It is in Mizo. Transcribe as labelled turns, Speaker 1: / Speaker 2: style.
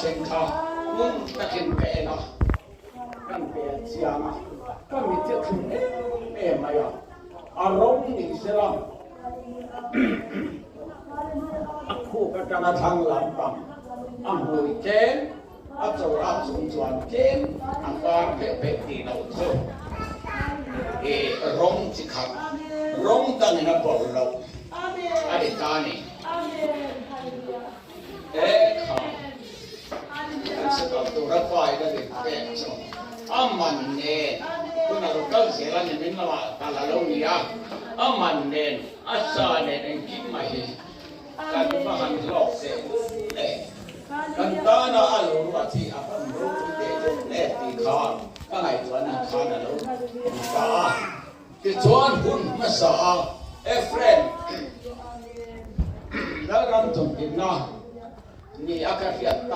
Speaker 1: thleng kha ngun takin ka en a, kan pel chiang a, ka mitthi a thlum em em mai a, a rawng ni sela a khuk atanga thlang lampang a hmui tlem a chawrah chung chuan tlem a var pheh pheh tih loh chu i rawng chi khat rawng dangin a bawlh loh a ni ta a ni. E kha kan sikal tura pain a din pek chu a man nen hun a lo kal zel a ni min lamah kal a lo ni a, a man nen a sa nen engkim mai hi kan va han hlawk teh lul e. Kan tana a lo ruat hi a van ropui teh lul e tih kha ka ngaihtuahna khan a lo ni ta a. Tichuan hun hmasa a Ephraim Lalram tumtinna ni a ka hriat ta.